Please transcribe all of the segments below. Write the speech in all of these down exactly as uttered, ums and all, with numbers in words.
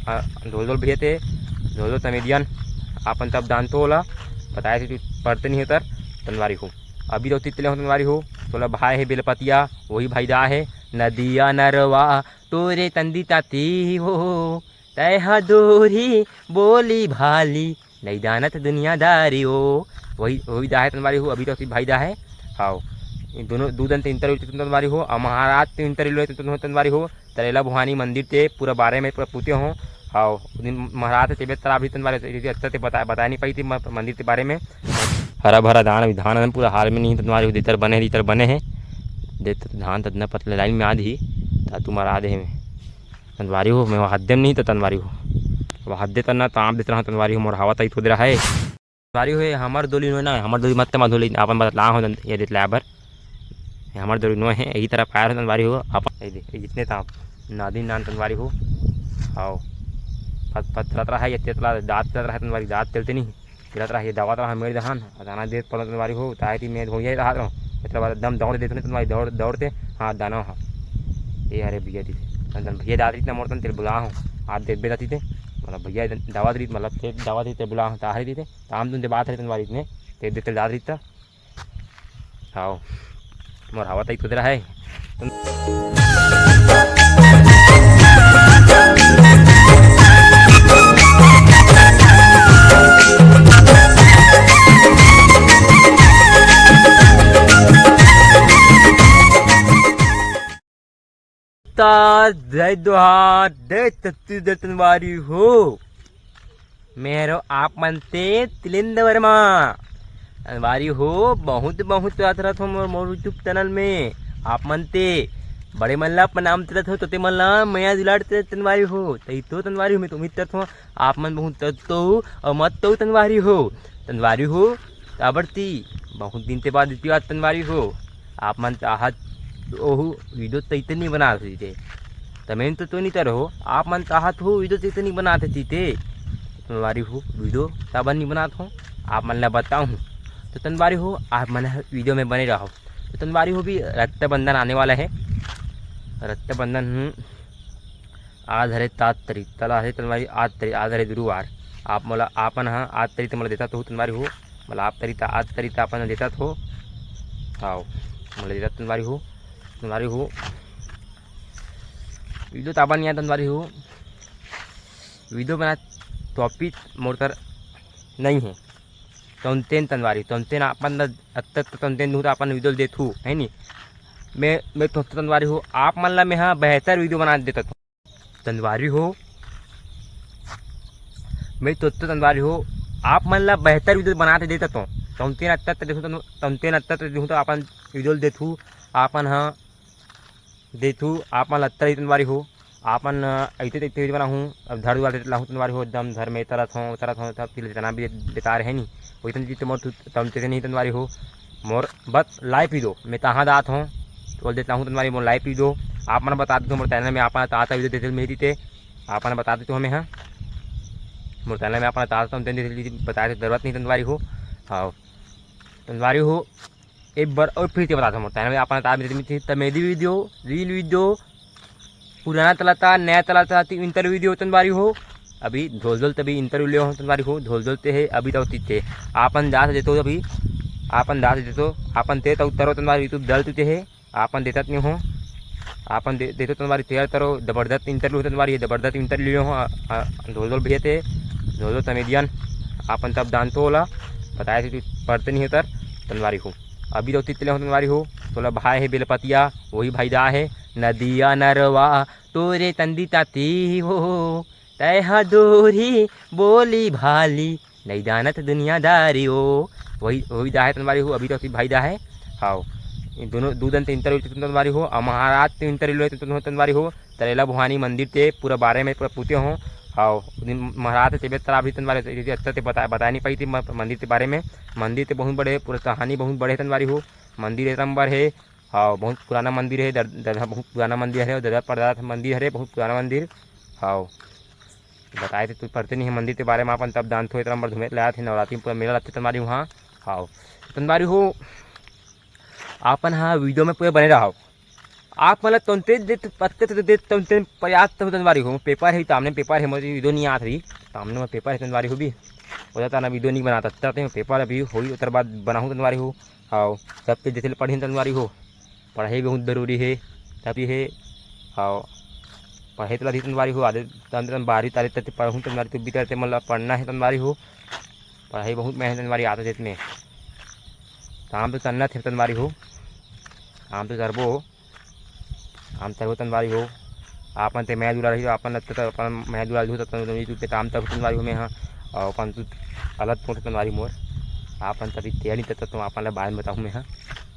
हाँ, धोल धोल भैया ते, धोल धोल तमेदियन, आपन तब दान तो ओला बताए थे, परते नहीं होतर तनवारी हो। अभी तो तितले हो तनवारी हो, तोला भाई है बेलपतिया, वही भाई दा है। नदिया नरवा तोरे तंदी ताती हो, तय हा दूरी बोली भाली, नहीं जानत दुनियादारी हो। वही, वही दा है तनवारी हो, अभी तो भाई दा है। हाँ, दोनों दू दन ते इंटरव्यू तनवारी हो, और महाराज ते इंटरव्यू तनवारी हो। तरेला भवानी मंदिर ते पूरा बारे में पूरा पूते हो। हाँ, उस दिन महाराज ते तबियत खराब ही तनवारी, अच्छा ते बता, बता नहीं पाई थी म-, मंदिर के बारे में। हरा भरा धान, अभी धान पूरा हाल में नहीं तनवारी हो, देतर बने, देतर बने है। देत धान ततना पतले लाइन में आद ही, तातू मरा दे में। तनवारी हो, मैं वहाँ हद्दे में नहीं तो तनवारी हो। अब हद्दे तना ताप देत रहा तनवारी हो, मोर हवा तई थोदे रहा है। तनवारी हो, हमर दोली नो ना, हमर दोली मत मा धोली, अपन बतला हो ये देत लाबर। हमर दोली नो है, यही तरह पायर हो तनवारी हो, अपन ये दे, ये जितने ताप, नादी नान तनवारी हो। आओ। पत-, पतरत रहा है, ये तेतला, दांत तेतला है तनवारी, दांत तेलते नहीं। तेतला रहा, ये दवा रहा, मेरे दहान, अचानक देत पड़त तनवारी हो, ताहे ती मैं धोइया रहा रहा। मतलब एकदम दौड़ देते नहीं तनवारी, दौड़, दौड़ते, हाँ, दाना हा। ये हरे भैया दी थे। तन भैया दादी इतना मोर तन तेल बुला हो। आप देख बेटा ती थे। मतलब भैया दवा दी, मतलब तेल दवा दी, तेल बुला हो, ताहे दी थे। काम तुम बात है तनवारी इतने, तेल दे तेल दादी इतना। आओ। मोर हवा तई खुद रहा है। ता जय दोहार, जय छत्तीसगढ़ तनवारी हो। मेरो आप मन ते तिलेंद्र वर्मा। तनवारी हो, बहुत बहुत आदर रखत हो मोर, मोर YouTube चैनल में। आप मन ते बड़े मन ला प्रणाम करत हो, तोते मन ला मया दुलार करत तनवारी हो। तई तो तनवारी हो, मैं तो उम्मीद करत हो, आप मन बहुत तो और मत तो तनवारी हो। तनवारी हो, काबर ती बहुत दिन ते बाद इतनी बात तनवारी हो। आप मन चाहत ओहू वीडियो तैते नहीं बनात होती ते। तमेन तो, तो नहीं तर हो, आप मन चाहत हो वीडियो तैते नहीं बनात होती ते। तनवारी हो, वीडियो काबर नहीं बनात हो, आप मन ला बताऊँ। तो तनवारी हो, आप मन ह वीडियो में बने रहो। तो तनवारी हो, भी रक्षाबंधन आने वाला है। रक्षाबंधन, हम्म, आज हरे सात तारीख, तला हरे तनवारी आठ तारीख, आज हरे गुरुवार। आप मोला, आपन ह आठ तारीख ते मोला देता तो तनवारी हो, मोला आप तारीख ता, आठ तारीख ता आपन देता तो। आओ, मोला देता तनवारी हो, तनवारी हो। वीडियो ताबा नहीं आया तनवारी हो, वीडियो बना टॉपिक मोर तर नहीं है। तौनतेन तनवारी, तौनतेन आपन ला अत्ता तौनतेन दूँ तो आपन वीडियो देथू, है नी? मैं, मैं तो तनवारी हो, आप मन ला मैं हा बेहतर वीडियो बना देता हूँ। तनवारी हो, मैं तो, तो तनवारी हो, आप मन ला बेहतर वीडियो बना के देता तो। तौनतेन अत्ता तो देखो, तौनतेन अत्ता तो देखो तो आपन वीडियो देथू, आपन हा देथू, आपन ला अत्ता तनवारी हो, आपन अइते तइते वीडियो बनाहूँ। अब धर दुआर लाहूँ तनवारी हो, एकदम धर में तरत हो, तरत हो, तब तिल तना भी बेकार है नी। वही तन जीते मोर तम तेते नहीं तनवारी हो। मोर बस लाइव वीडियो मैं तहाँ दात हूँ, तो बोल देता हूँ तनवारी मोर लाइव वीडियो। आप मन बता देते मोर चैनल में, आप मन तात वीडियो देते मेरी ते, आप मन बता देते हो मैं, हाँ, मोर चैनल में आप मन तात बताए तो जरूरत नहीं तनवारी हो। हाँ, तनवारी हो, एक बार और फिर से बता देता हूँ, मोर चैनल में आप मन तात तमेदी वीडियो, रील वीडियो, पुराना तलाता, नया तलाता, ती इंटरव्यू दियो तनवारी हो। अभी धोल धोल तभी इंटरव्यू लियो हो तनवारी हो, धोल धोल ते है, अभी तो तीते। आपन दास देतो अभी, आपन दास देतो, आपन ते तो उतरो तनवारी YouTube दल तुते है, आपन देतात नहीं हो। आपन दे, देतो तनवारी तैयार तरो, जबरदस्त इंटरव्यू तनवारी है, जबरदस्त इंटरव्यू लियो हो। आ, आ, धोल धोल भैया ते, धोल धोल तमेदियन, आपन तब दान तो होला, बताए थे तू पढ़ते नहीं होतर तनवारी हो। अभी तो तीते ले हो तनवारी हो, तोला भाई है बेलपतिया, वही भाई दा है। नदिया नरवा तोरे तंदी ताती हो, तय हा दूरी बोली भाली, नहीं जानत दुनियादारी हो। वही, वही दा है तनवारी हो, अभी तो सिर्फ भाई दा है। हाँ, ये दोनों दू दन ते इंटरव्यू तनवारी हो, और महाराज ते इंटरव्यू ले तनवारी हो, तरेला भवानी मंदिर ते पूरा बारे में पूरा पूते हो। हाँ, उस दिन महाराज ते तबियत खराब ही तनवारी, अच्छा ते बता, बता नहीं पाई थी म-, मंदिर के बारे में। मंदिर ते बहुत बड़े, पूरा कहानी बहुत बड़े तनवारी हो। मंदिर एक नंबर है। हाँ, बहुत पुराना मंदिर है, दर-, दरगाह बहुत पुराना मंदिर है, और दरगाह परदादा मंदिर है, बहुत पुराना मंदिर। हाँ, बताए थे तू पढ़ते नहीं है मंदिर के बारे में, अपन तब दान थोड़े तरह धूमे लाया थे, नवरात्रि में पूरा मेला लगते तुम्हारी वहाँ। हाँ, तो तुम्हारी हो, आपन हाँ वीडियो में पूरे बने रहो। आप मन ला तोंते देत, पत्ते तो देत, तोंते पर्याप्त हो तनवारी हो। पेपर हे, तामने पेपर हे, मोर वीडियो नहीं आत रही, तामने में पेपर हे तनवारी हो भी। ओदा ताना वीडियो नहीं बनाता, तब ते पेपर अभी होई, ओतर बाद बनाहूँ तनवारी हो। हाव, सब चीज जैसे पढ़ी तनवारी हो। पढ़ाई बहुत जरूरी हे, तभी हे। हाव, पढ़ाई तो ला दी तनवारी हो, आदे तन, तन बारी तारीख तक पढ़हूँ तनवारी, तू भी तरते मतलब पढ़ना हे तनवारी हो। पढ़ाई बहुत मेहनत तनवारी आता जेत में। काम तो करना थे तनवारी हो, काम तो करबो। काम तरबो तनवारी हो। आपन ते मैं दुला रही, आपन लगता तो अपन मैं दुला रही, तब तन YouTube पे काम तरबो तनवारी हो मैं, हाँ। और अपन तू अलग फोटो तनवारी मोर। आपन तभी तैयारी तब तक तुम आपन ला बाद में बताहूँ मैं, हाँ।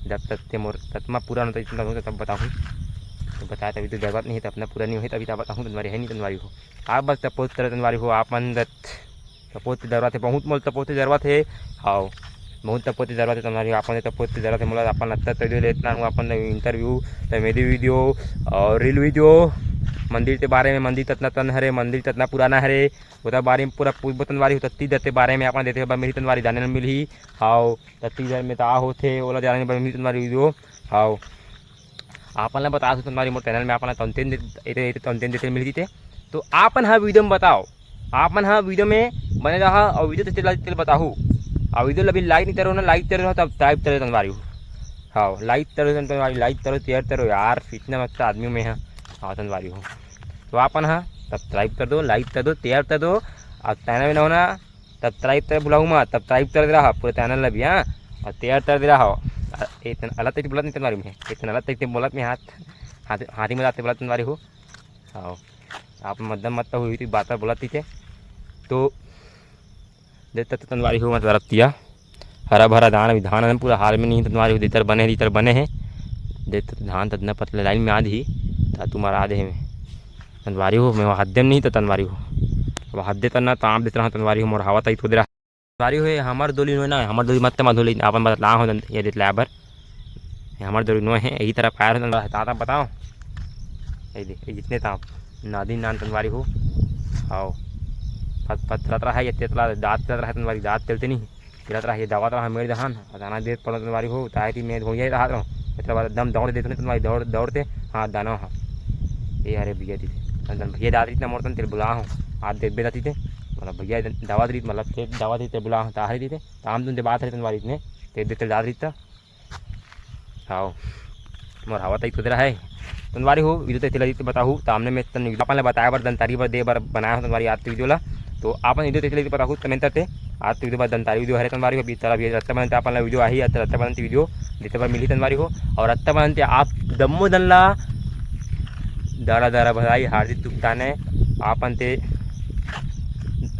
जब तक ते मोर तत्मा पूरा नहीं होता, इतना होता तब बताहूँ। तो बताया तभी तो जरूरत नहीं है, तो अपना पूरा नहीं होता, तभी तो बताहूँ तनवारी है नहीं तनवारी हो। आप बस तपोज तरह तनवारी हो, आपन दत तपोज के जरूरत है, बहुत मोल तपोज के जरूरत है। हाव, बहुत तपोज के जरूरत है तनवारी, आपन तपोज के जरूरत है। मोला अपन लगता तो लेतना हूँ, अपन interview, तो मेरी वीडियो और रील वीडियो, मंदिर के बारे में, मंदिर ततना तन हरे, मंदिर ततना पुराना हरे, ओता बारे में पूरा पूछबो तनवारी हो, तत्ती दते बारे में आपन देते बा, मिली तनवारी जाने ल मिलही। हाव, तत्ती घर में ता होथे, ओला जाने बर मिली तनवारी वीडियो। हाव, आपन ला बता दो तनवारी मोर चैनल में आपन ला content दे, एते, एते content देते मिल जीते। तो आपन हा वीडियो में बताओ, आपन हा वीडियो में बने रहा और वीडियो तेला, तेला बताहू। और वीडियो ला भी लाइक नहीं करो ना, लाइक करो ना, तब टाइप करो तनवारी हो। हाव, लाइक करो तनवारी, लाइक करो, शेयर करो यार, इतना अच्छा आदमी में है। हाँ तनवारी हो, तो आपन हा सब्सक्राइब कर दो, लाइक कर दो, शेयर कर दो। और चैनल में ना होना, सब्सक्राइब करे भुलाहू मत, सब्सक्राइब कर दे रहा पूरे चैनल ला भी, हाँ। और शेयर कर दे रहा हो। इतना अलग तरीके बोलत नहीं तनवारी में, इतना अलग तरीके बोलत में हाथ, हाथ, हाथी में जाते बोलत तनवारी हो। हाव, आप मत दम मत हुई थी बात बोलत थी ते। तो देख सकते तनवारी हो, मतलब रत्तिया हरा भरा धान, अभी धान है पूरा हाल में नहीं तनवारी हो, जितर बने, जितर बने हैं। देख सकते धान ततना पतले लाइन में आद ही, ता तुम्हारा आदे में तनवारी हो, मैं वहाँ हद्दे में नहीं तो तनवारी हो, अब हद्दे तना ताम देत रहा तनवारी हो, मोर हवा तई थोदे रहा। तनवारी हो, ये हमर दोली नोय ना, हमर दोली मत मत होली, अपन बतला हो ये देत लाबर। ये हमर दोली नोय है, यही तरह पैर हो तनवारी, ता, ता बताओ। ये दे, ये जितने ता नादी नान तनवारी हो। आओ। पत-, पत-, रत रहा, ये तेतला दांत तेत रहा तनवारी, दांत तेलते नहीं। तेलत रहा, ये दवा रहा, मेरे दहान, अदाना देत पड़ा तनवारी हो, ताई थी मैं धोइया रहा रहा। मतलब एकदम दौड़ देते नहीं तनवारी, दौड़, दौड़ते, हाँ, दाना हाँ। ये अरे भैया दी, तन भैया दादी इतना मोर तन तेल बुला हूँ, आप देख बेदा थी थे, मतलब भैया दवा दी, मतलब तेल दवा दी, तेल बुला हूँ, ताहरी दी थे, ताम तुम बात है तनवारी इतने, तेल दे तेल दादी था। हाव, मोर हवा तई खुद रहा है। तनवारी हो, वीडियो तई तेला दी बताहू, सामने में तन वीडियो अपन ला बताए बर, जानकारी बर दे बर बनाया हो तनवारी आज तो वीडियो ला। तो आपन वीडियो तई तेला दी बताहू, कमेंट करते। आज तो वीडियो बर जानकारी वीडियो हरे तनवारी हो, अभी तरह भी रत्ता बनते अपन ला वीडियो आही, आज रत्ता बनते वीडियो देते बर मिली तनवारी हो। और रत्ता बनते आप दम्मो दन ला दारा दारा भलाई हार्दिक शुभकामनाएं। आपन ते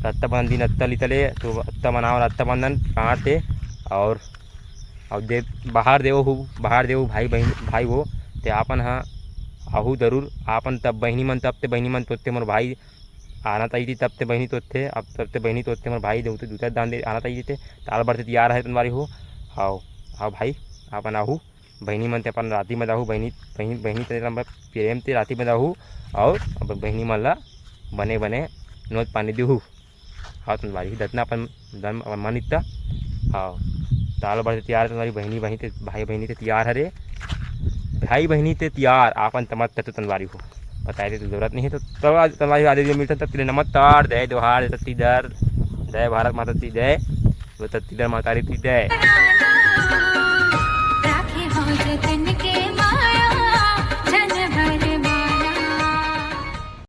रत्ता बंधन दिन रत्ता लितले, तो रत्ता मनाओ, रत्ता बंधन कांटे। और, और दे, बाहर देवो हो, बाहर देवो भाई बहन, भाई हो, ते आपन हा आहू जरूर, आपन तब बहिनी मन, तब ते बहिनी मन तोते मोर भाई आना चाहिए, तब ते बहिनी तोते, अब तब ते बहिनी तोते मोर भाई देवते दूसरा दान दे आना चाहिए ते, ताल बढ़ते तैयार है तनवारी हो। हाव, हाव भाई, आपन आहू, बहिनी मन ते अपन राती में दाहू, बहिनी, बहिनी, बहिनी ते लंबा प्रेम ते राती में दाहू, और अब बहिनी मन ला बने बने नोच पानी दिहू। हाँ, तनवारी ही दतना अपन, दन अपन मन इत्ता। हाँ, ताल बढ़ते तैयार तनवारी, बहिनी, बहिनी ते, भाई बहिनी ते तैयार हरे, भाई बहिनी ते तैयार, आपन तमत तत्व तनवारी हो। बताए दे तो जरूरत नहीं है, तो तब आज तनवारी आदि जो मिलता तब तेरे नमस्कार, जय जोहार, जय छत्तीसगढ़, जय भारत माता की जय, वो छत्तीसगढ़ माता की जय।